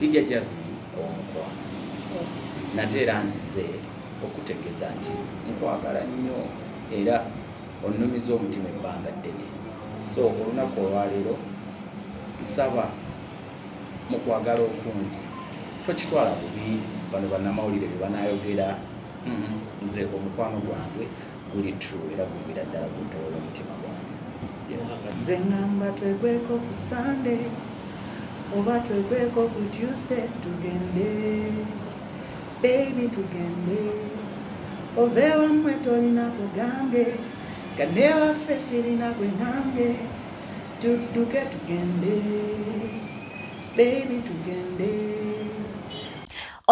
Lydia Jasmine ow'omukwano, nate era nzize okutegeeza nti nkwagala nnyo era onnumiza omutima ebbanga ddene. So olunaku olwaleero nsaba mu kwagala okungi tokitwala bubi bano bannamawulire bye banaayogera. Nze omukwano gwange guli true era guviira ddala ku ntobo y'omutima gwange. Yes. Nze ŋŋamba twegweko ku Sunday oba twegweko ku Tuesday, tugende baby, tugende. Ove wammwe tolina kugambye, nga newaffe sirina gwe ŋŋambye. Tudduke tugende baby, tugende.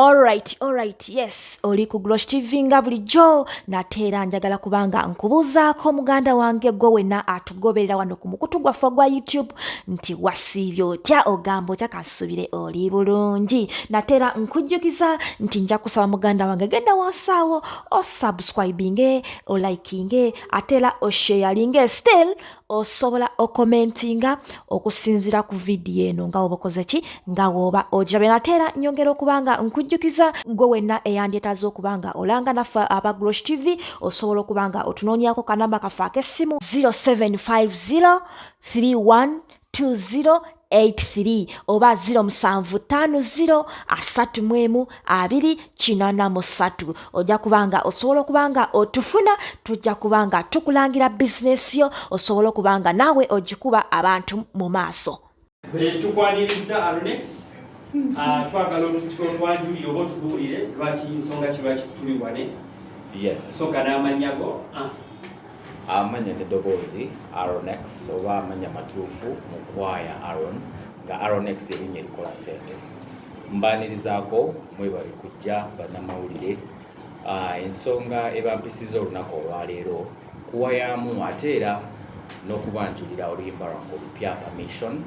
Alright, yes, oli ku Glosh TV nga bulijjo. Nate era njagala kubanga nkubuuzaako, muganda wange, gwe wenna atugoberera wano ku mukutu gwaffe ogwa YouTube, nti wasiibye otya? Ogamba otya? Kansuubire oli bulungi. Nate era nkujjukiza nti nja kusaba, muganda wange, genda wansi awo osubscribinge, olikinge, ate era osharinge. Still osobola ocommentinga okusinziira ku vidiyo eno nga woba okoze ki, nga woba ogirabye. Nate era nyongera okuba nga nkujjukiza, gwe wenna eyandyetaaze okuba nga olanga naffe aba Glosh TV, osobola okuba nga otunoonyako kanamba kaffe ak'essimu 0750 3120 83 oba 0750 31 283. Ojja kubanga osobola okuba nga otufuna, tujja kuba nga tukulangira bizinesi yo, osobola okuba nga naawe ogikuba abantu mu maaso. Tukwaniriza Aronex. Twagala otwanjulire oba otubuulire lwaki, nsonga ki lwaki tuli wane. Yes. Sooka n'amannya go. Amannya n'eddoboozi Aronex, oba amannya matuufu Mukwaya Aron, nga Aronex erinnya erikola ssente. Mbaanirizaako, mwebale kujja bannamawulire. Ensonga ebampisiza olunaku olwaleero kuwayaamu ate era n'okubanjulira oluyimba lwange olupya Permission,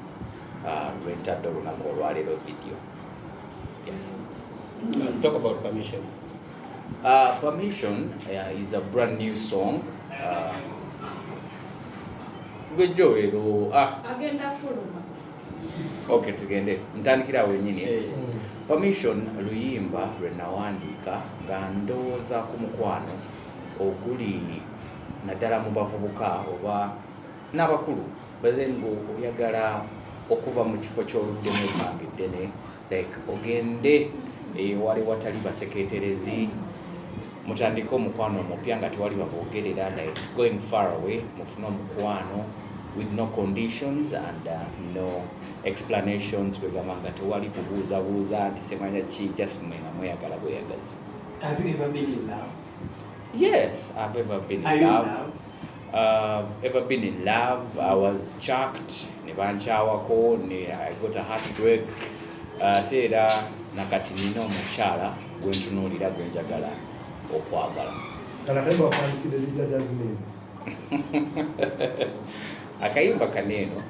lwentadde olunaku olwaleero video. Yes. Talk about Permission. Permission is a brand new song. Gwejjo leero Agenda fuluma. Okay, tugende ntandikira awo wennyini. Eh. Permission luyimba lwe nawandiika nga ndowooza ku mukwano oguli naddala mu bavubuka oba n'abakulu, but then ng'oyagala okuva mu kifo ky'oluddemu ebbanga eddene, like ogende ewali watali baseketerezi, mutandike omukwano omupya nga tewali baboogerera, like going far away, mufune omukwano with no conditions and no explanations, kwegamba nga tewali kubuuzabuuza nti semanya ki, just mwe nga mweyagala bweyagazi. Have you ever been in love? Yes, I've ever been in Are you in love. love? Ever been in love. I was chucked, ne bankyawako, ne I got a heartbreak. Ate era nakati nina omukyala gwe ntunuulira, gwe njagala okwagala. Kana akayimba wakandikidde Lydia Jasmine? Akayimba kano eno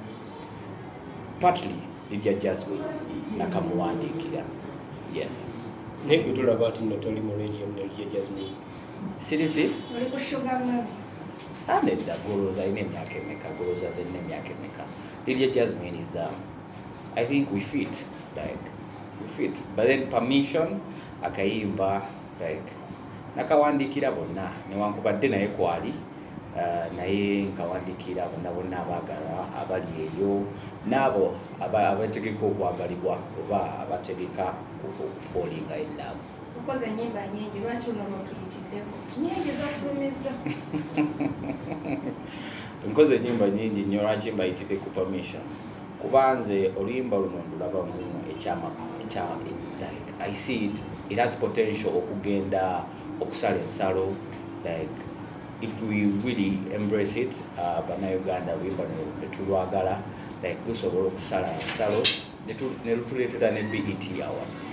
partly Lydia Jasmine nakamuwandiikira, yes. Naye gwe tolaba nti nno toli mu range emu ne Lydia Jasmine? Siri ki? Oli ku sugar mummy. Ah, nedda, golooza alina emyaka emeka? Golooza ze nina emyaka emeka? Lydia Jasmine is I think we fit, like we fit. But then Permission akayimba like nakawandiikira bonna, newankubadde naye kwali naye nkawandiikira bonna bonna abaagala abali eyo n'abo abategeka okwagalibwa oba abategeka okufallinga in love. Okoze ennyimba nyingi, lwaki luno lwotuyitiddeko? Nyingi zofulumizza. Nkoze ennyimba nyingi nnyo. Lwaki mbayitidde ku Permission? Kuba nze oluyimba luno ndulabamu ekyama ekya, like I see it, it has potential okugenda okusala ensalo, like if we really embrace it, bannayuganda oluyimba luno netulwagala, like lusobola okusala ensalo ne lutuleetera ne BET Awards.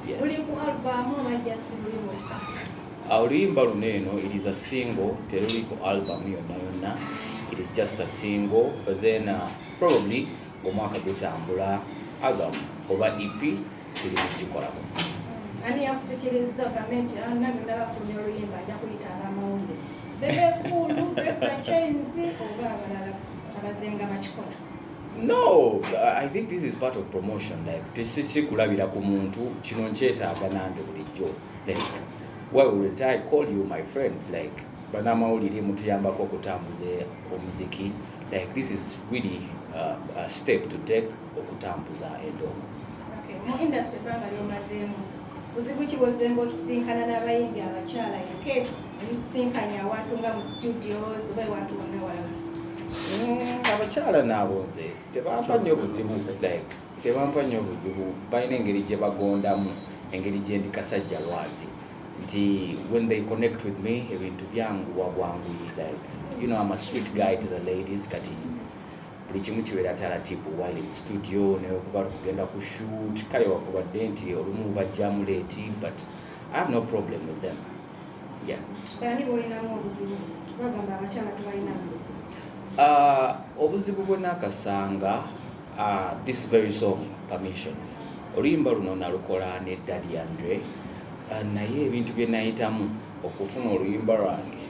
Yeah. Luli ku album oba just luli lwokka? Oluyimba luno eno, it is a single, teruli ku album yonna yonna. It is just a single, but then probably omwaka gutambula, album oba EP tuli mugikolako. Ani yakusikiriza ogambe nti, "Ah, nange ndabafulumya oluyimba, nja kuyita abamawulire"? Bebe Cool, Break the Chains oba abalala abazenga bakikola? No, I think this is part of promotion. Like, tesikulabira ku muntu, kino nkyetaaga nange bulijjo. Like, why wouldn't I call you my friends? Like, bannamawulire mutuyambako okutambuza omuziki. Like, this is really a step to take okutambuza endongo. Okay, mu industry ebbanga lyomazeemu, buzibu ki bwozemba osisinkana n'abayimbi abakyala, in case emusisinkanye awantu nga mu studios oba ewantu wonna walala? Abakyala naabo nze tebampa nnyo buzibu, like tebampa nnyo buzibu. Balina engeri gye bagondamu, engeri gye ndi kasajja lwazi nti when they connect with me ebintu byanguwa bwanguyi. Like, I'm a sweet guy to the ladies. Kati buli kimu kibeera taratibu while in studio, newekuba kugenda ku shoot. Kale wakubadde nti olumu bajjamu late, but I have no problem with them, yeah. Ani bwolinamu obuzibu? Bagamba abakyala tebalinamu buzibu. Obuzibu bwe nakasanga, this very song, Permission, oluyimba luno nalukola ne Daddy Andre, naye ebintu bye nayitamu okufuna oluyimba lwange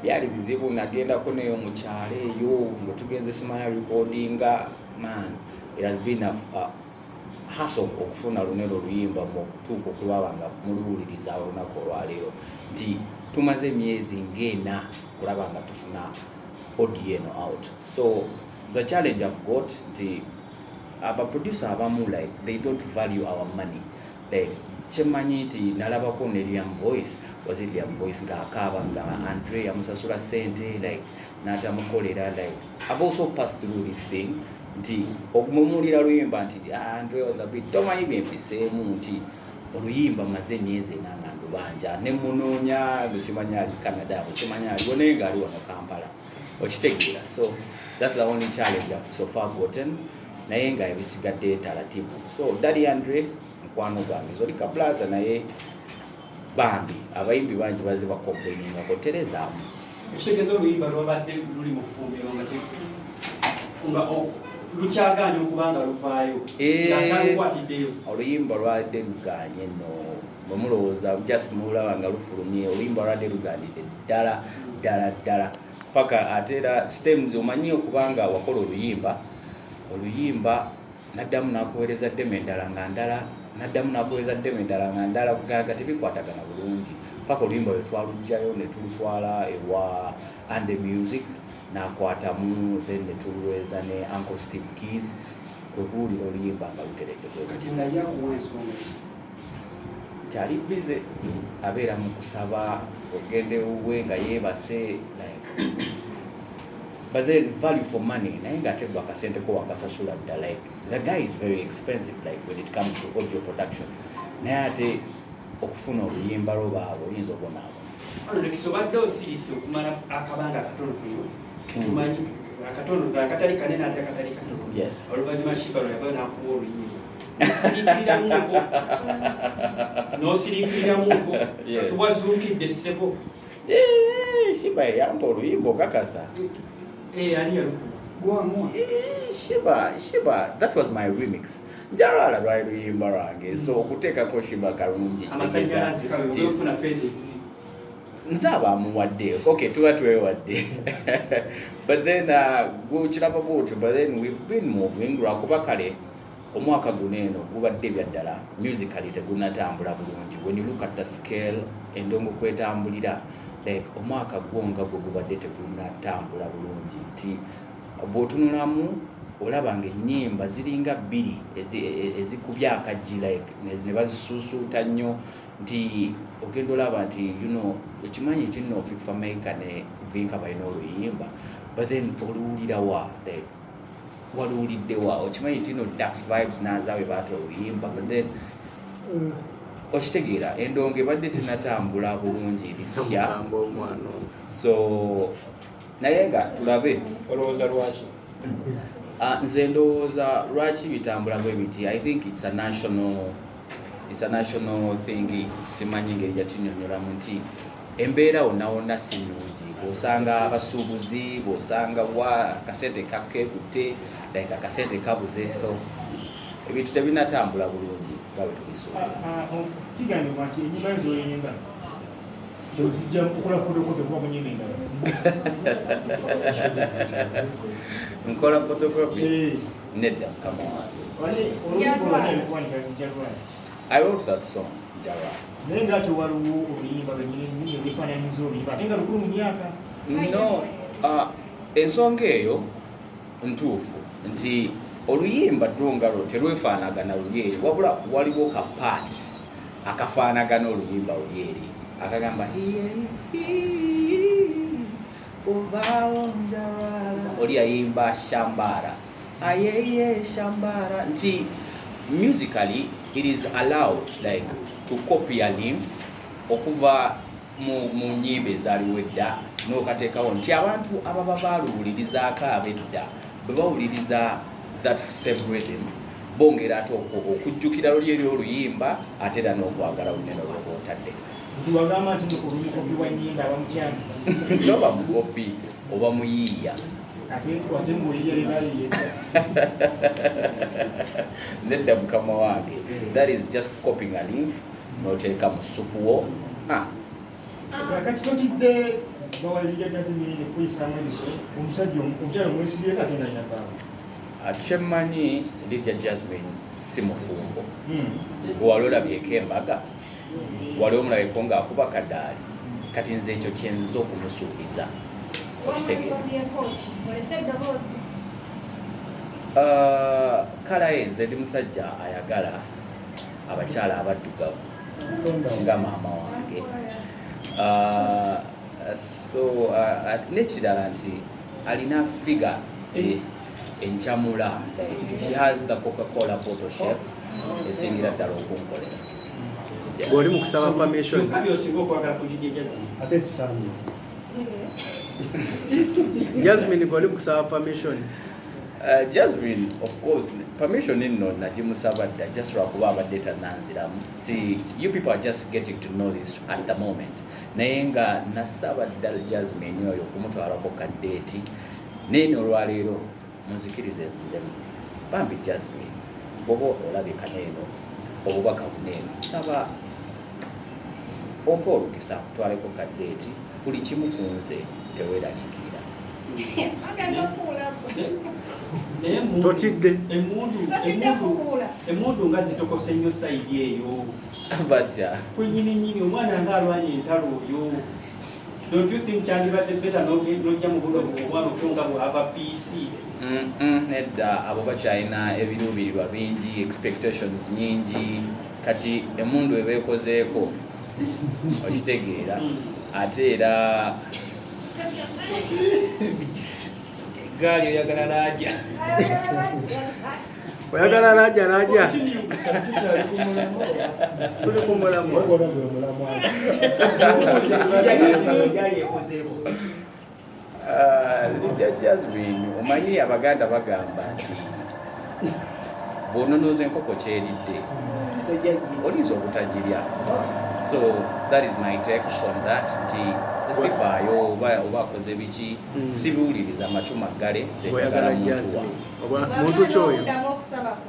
byali bizibu. Nagendako neyo mu kyalo eyo nga tugenze simanya recordinga. Man, it has been a hustle okufuna luneno oluyimba mu okutuuka okulaba nga muluwuliriza olunaku olwaleero, nti tumaze emyezi ng'ena kulaba nga tufuna audio eno out. So the challenge I've got nti abaproducer abamu, like, they don't value our money. Like, kyemmanyi nti nalabako ne Liam Voice, was it Liam Voice, ng'akaaba nga Andre yamusasula sente, like n'atamukolera. Like, I've also passed through this thing nti okumuwulira luyimba nti, "Ah, Andre on the beat," tomanyi byempiseemu nti oluyimba maze emyezi ena nga ndubanja ne munoonya, busimanyi ali Canada, busimanyi aliwo, naye ng'ali wano Kampala, okitegeera? So that's the only challenge I've so far gotten, naye nga ebisigadde taratibu. So Daddy Andre mukwano gwange, zolika plaza, naye bambi abayimbi bangi baze bacomplainingako, terezaamu. Ekitegeeza oluyimba lwabadde luli mu ffumbiro nga lukyagaanye okuba nga luvaayo, ng'akyalukwatiddeyo. Oluyimba lwadde luganye nno, bwe mulowooza just mulaba nga lufulumye, oluyimba lwadde luganidde ddala ddala ddala paka ate era stems. Omanyi okubanga wakola oluyimba, oluyimba naddamu nakuweereza demo endala nga ndala, naddamu nakuweereza demo endala nga ndala, gaga tebikwatagana bulungi, paka oluyimba lwe twaluggyayo ne tulutwala ewa Ande Music nakwatamu, then ne tuluweereza ne Uncle Steve Keys, kwe kuwulira oluyimba nga luteredde bwe Kati lutyo. Nga ye akuwa ensonga ki? Nti ali busy, abeera mu kusaba, ogenda ewuwe nga yeebase, like, but then value for money, naye ng'ate gwe akasente ko wakasasula dda. Like, the guy is very expensive, like when it comes to audio production, naye ate okufuna oluyimba lwo baaba oyinza obonaabona. Alex, obadde osirise okumala akabanga akatonotono, tumanyi akatonotono akatali kanene ate akatali katono. Oluvannyuma Sheebah lwe yava n'akuwa oluyimba, nosiriikiriramuko, nosiriikiriramuko. Kati wazuukidde, ssebo. Eh, Sheebah yampa oluyimba, okakasa? Eh, ani yalukuwa? Gwamuwa. Eh, Sheebah, that was my remix. Njalala lwali luyimba lwange, so okuteekako Sheebah kalungi. Amasanyalaze kale ofuna phases. Nze aba amuwadde, okay, tuba twewadde, but then gukiraba bwotyo. But then we've been moving, lwakuba kale omwaka guno eno gubadde byaddala musically tegunatambula bulungi. When you look at the scale endongo kwetambulira, like omwaka gwo nga gwe gubadde tegunatambula bulungi, nti bw'otunulamu olaba nga ennyimba ziringa bbiri ezikubye akaggi, like ne bazisuusuuta nnyo, nti ogenda olaba nti okimanyi nti nno Fik Fameica ne Vinka balina oluyimba, but then oluwulirawa? Like waluwuliddewa? Okimanyi nti no Dax Vibes n'Azawi baata oluyimba, but then okitegeera endongo ebadde tenatambula bulungi lisya. Omugamba omwana ono. So naye nga tulabe. Olowooza lwaki? Ah, nze ndowooza lwaki bitambula bwe biti, I think it's a national thing. Simanyi ngeri gyakinyonyolamu nti embeera wonna wonna si nnungi, bw'osanga abasuubuzi, bw'osanga wa akasente kakekutte, like akasente kabuze, so ebintu tebinatambula bulungi nga bwe tubisuubira. Kigambibwa nti enyimba yo zoyimba ozijja okola photocopy okuva ku nyimba endala. Nkola photocopy? Eh. Nedda, mukama wange. Wali oluyimba olwani alikuwanika Njalwala? I wrote that song, Njalwala. Naye nga ate waliwo oluyimba lwennyini nnyini olwefaananyiriza oluyimba ate nga lukulu mu myaka. No, ensonga eyo ntuufu nti oluyimba ddwo lwo terwefaanagana luli eri, wabula waliwo ka part akafaanagana oluyimba luli eri akagamba Ovaawo Njalwala. Oli yayimba shambara ayeye shambara, nti musically it is allowed like to copy a leaf okuva mu nyimba ezaaliwo edda n'okateekawo, nti abantu ababa baaluwulirizaako ab'edda bwe bawuliriza that same rhythm bongera ate okujjukira luli eri oluyimba, ate era n'okwagala lunene olwoba otadde. Nti wagamba nti oli mukopi wa nnyimba, abamukyamu. Toba mukopi oba muyiiya. Ate ng'oyiiya bebayiiyedda. Nedda, mukama wange, that is just copying a leaf n'oteeka mu supu wo. Ah, Kakati totidde bawalirira Jasmine kuyisaamu eriso omusajja omukyala omwesibyeko ate nga alina bbaawe? Kyemmanyi, Lydia Jasmine si mufumbo. Gwe wali olabyeko embaga? Wali omulabeko ng'akuba kadaali? Kati nze ekyo kyenziza okumusuubiza, okitegeera? Wamugombyeko ki? Olese eddoboozi. Kale nze ndi musajja ayagala abakyala abaddugavu nga maama wange. So ate nekirala nti alina figure encamula, like she has the Coca-Cola bottle shape esingira ddala okunkolera. Ng'oli mu kusaba permission. Kyokka byosinga okwagala ku Lydia Jasmine. Ate ekisambi. Jasmine, ng'oli mu kusaba permission. Jasmine, of course, permission nno nagimusaba dda, just lwakuba abadde tannanziramu, nti you people are just getting to know this at the moment, naye nga nasaba ddala Jasmine oyo okumutwalako ka date. Naye olwaleero munzikirize nziremu. Bambi Jasmine, bwoba olabika neeno obubaka buneeno, saba ompa olukisa nkutwaleko ka date. Buli kimu ku nze teweeraliikirira. Agenda okukuula. Naye Totidde? Emmundu Totidde kukuula? Emmundu nga zitokose nnyo side eyo. Batya? Kwenyini nyini omwana nga alwanya entalo oyo. Don't you think kyandibadde better n'ojja mu buno omwana otyo nga bw'ava PC? Nedda, abo bakyalina ebiruubirirwa bingi, expectations nyingi. Kati emundu eba ekozeeko, okitegeera? Ate era Eggaali oyagala laaja. Oyagala laja laja. Tukyali ku mulamwa. Tuli ku mulamwa. Ogwo gwe mulamwa. Eggaali ekozeeko. Lydia Jasmine, omanyi Abaganda bagamba nti bw'ononooza enkoko kyeridde oyinza obutagirya. So that is my take on that, nti sifaayo oba akoze biki. Sibiwuliriza amatu maggale, nze njagala Oyagala muntu Jasmine. wange. Oba muntu ki oyo? Okuddamu okusabako.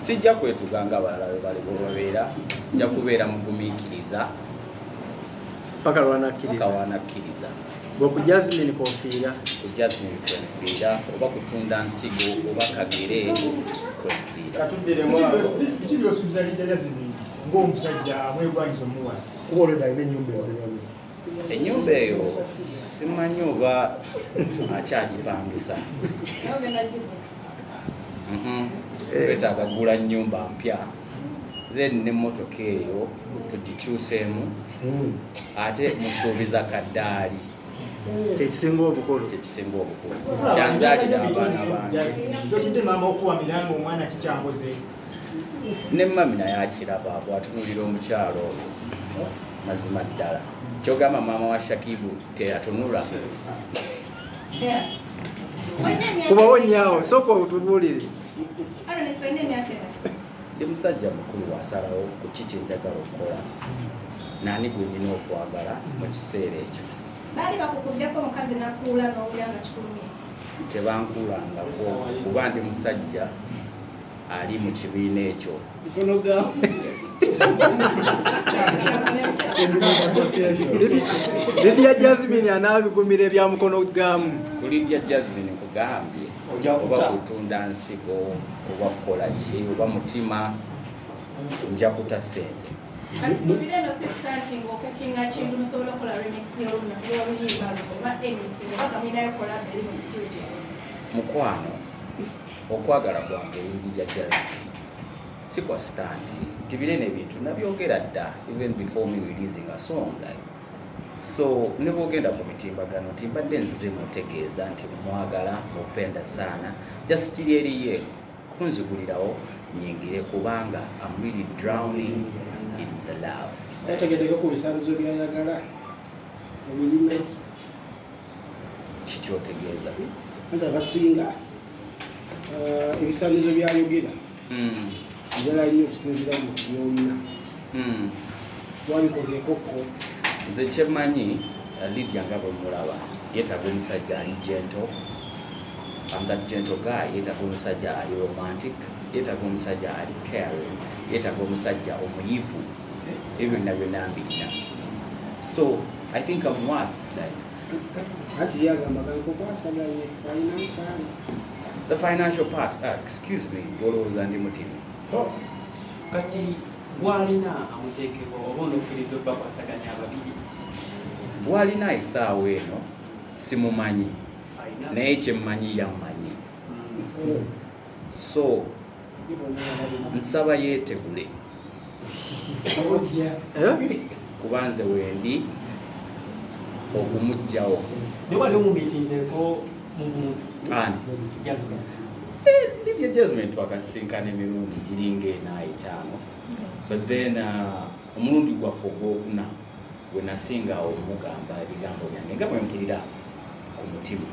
Sijja kwetuga nga abalala bwe bali bwe babeera, nja kubeera mugumiikiriza. Paka paka lwanakkiriza. Wanakkiriza. Bwe ku Jasmine kofiira. Ku Jasmine kwenfiira, oba kutunda nsigo oba kagere, kwenfiira. Katuddiremu awo. Biki byosuubiza Lydia Jasmine ng'omusajja amwegwanyiza omuwasa? Kuba olwedda alina ennyumba eyo. Ennyumba eyo simanyi oba akyagipangisa. Nawe ogenda givuga. Twetaaga kugula nnyumba mpya, then nemmotoka eyo tugikyuseemu. Ate musuubiza kaddaali. Kyekisinga obukulu. Kyekisinga obukulu, kyanzaalira abaana bange. Totidde maama okuwamira nga omwana kikyankoze? Ne mami naye akiraba bw'atunuulira omukyalo oyo. Mazima ddala, kyogamba maama wa Shakibu teyatunula? Olina emyaka Kubawo nyaawo, sooka otubuulire. Aaron, olina emyaka emeka? Ndi musajja mukulu wasalawo ku ki kyenjagala okukola, naani gwe nina okwagala mu kiseera ekyo. Baali bakukuddeko omukazi nakuula n'owulira nga kikulumye? Tebankuulangako, kuba ndi musajja ali mu kibiina ekyo. Mikono gamu. Lydia Jasmine anaabigumira ebya mukono gamu? Ku Lydia Jasmine nkugambye. Oba kutunda nsigo oba kukola ki oba mutima, nja kuta ssente. Katusuubire eno si stunt ng'okukinga kintu musobola okukola remix y'oluyimba luno oba anything, oba nga mulinayo collab eri mu studio? Mukwano, okwagala kwange eri Lydia Jazmine si kwa stunt. Tibirene ebintu nabyogera dda, even before me releasing a song, like, so ne bwogenda ku mitimbagano nti mbadde nzize mutegeeza nti mwagala, mupenda sana. Just kiri eriye kunzigulirawo nyingire, kubanga I'm really drowning in the love. Yategeddeko ku bisaanizo byayagala obirina? Kikyotegeeza? Anti abasinga ebisaanizo byayogera njala nnyo okusinziira mu byolina. Wabikozeekokko? Nze kyemmanyi, Lydia nga bwe mulaba yeetaaga omusajja ali gentle. I'm that gentle guy. Yeetaaga omusajja ali romantic, yeetaaga omusajja ali caring, yeetaaga omusajja omuyivu. Ebyo byonna byonna mbirina, so I think I'm worth like Anti ye agamba kankukwasaganye financially. The financial part, excuse me, olowooza ndi mutini? Kati gwalina amuteekebwa oba onokkiriza obbakwasaganya ababiri? Gwalina essaawa eno simumanyi. Alina. Naye kyemmanyi, yammanyi. So nsaba yeetegule, kuba nze wendi okumuggyawo. Naye wali omumiitinzeeko mu muntu? Ani? Jasmine. Lydia Jasmine twakasisinkana emirundi giringa ena, etaano, but then omulundi gwaffe ogwokuna gwe nasinga omugamba ebigambo byange nga bwe mpulira ku mutima,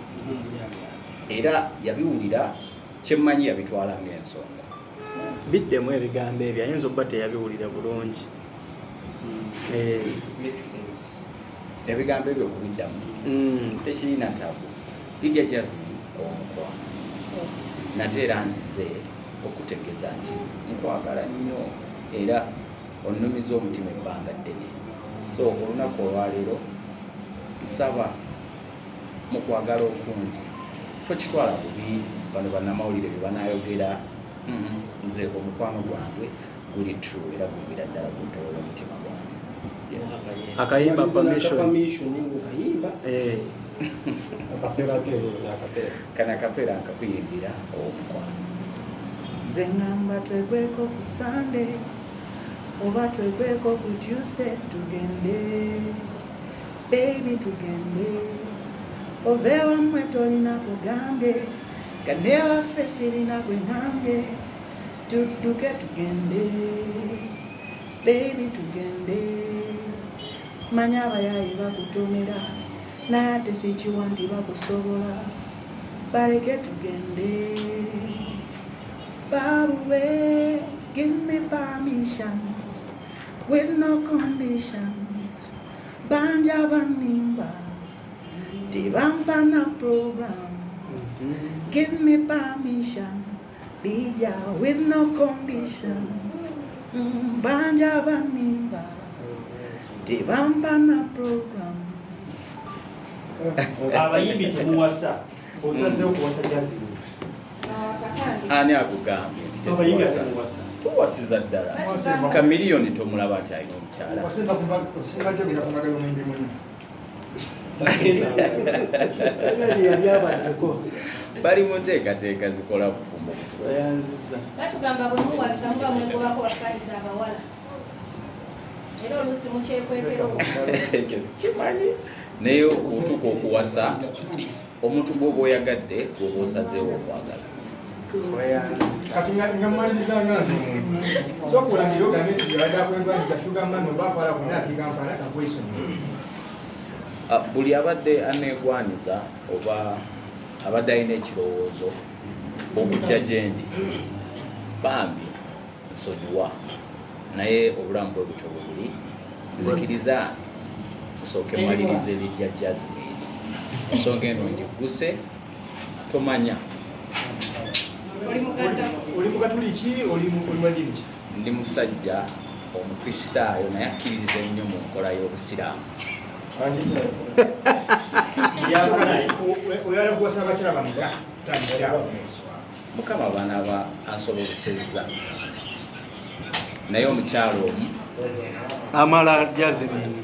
era yabiwulira. Kyemmanyi, yabitwala ng'ensonga. Biddemu ebigambo ebyo, ayinza okuba teyabiwulira bulungi. Makes sense. Ebigambo ebyo okubiddamu tekirina tabu. Lydia Jasmine ow'omukwano, nate era nzize okutegeeza nti nkwagala nnyo era onnumiza omutima ebbanga ddene. So olunaku olwaleero nsaba mu kwagala okungi tokitwala bubi bano bannamawulire bye banayogera. Nze omukwano gwange guli true era gubira ddala gutoola omutima gwange. Yes. Akayimba permission. Permission ng'okayimba. Kana akapeera nkakuyimbira, ow'omukwano. Nze ŋŋamba twegweko ku Sunday oba twegweko ku Tuesday, tugende baby, tugende. Ove wammwe tolina kugambye, ganewaffe sirina gwe ŋŋambye. Tudduke tugende baby, tugende. Manya abayaayi bakutumira, naye ate sikiwa nti bakusobola. Baleke tugende. Babuwe, give me permission with no conditions. Banja banimba, tibampa na program. Give me permission, Lydia, with no conditions. Banja banimba, tibampa na program. Abayimbi temuwasa, osazeewo kuwasa Jasmine? Ani akugambye nti Abayimbi tetuwasa? temuwasa. Tuwasiza ddala. Kamiliyoni tomulaba nti alina omukyala? Osinga jogera ku mbaga y'omuyimbi munno. Yali abaddeko. Bali mu nteekateeka zikola bufumbo butuufu. Bayanziza. Batugamba bwe muwasa muba mwegobako bafaliza abawala, era oluusi mukyekwekera. Ekyo sikimanyi, naye otuuka okuwasa omuntu gw'oba oyagadde, gw'oba osazeewo okwagala. Kati nga mmaliriza, nga nze omuntu sooka olangira ogambe nti abadde akwegwanyiza sugar mummy oba akwala konna akikampala kakwesonyiwe. Ah, buli abadde aneegwaniza oba abadde alina ekirowoozo okujja gye ndi, bambi nsonyiwa, naye obulamu bwe butyo bwe buli. Nzikiriza nsooke malirize Lydia Jasmine, ensonga eno ngigguse, tomanya. Oli muganda? Oli mukatuliki? Oli wa ddiini ki? Ndi musajja omukristaayo, naye akkiririza ennyo mu nkola y'obusiraamu. Oyagala kuwasa abakyala bameka? Tutandikira awo maaso awo. Mukama banaaba ansobozesezza naye omukyalo omu Amala Jasmine.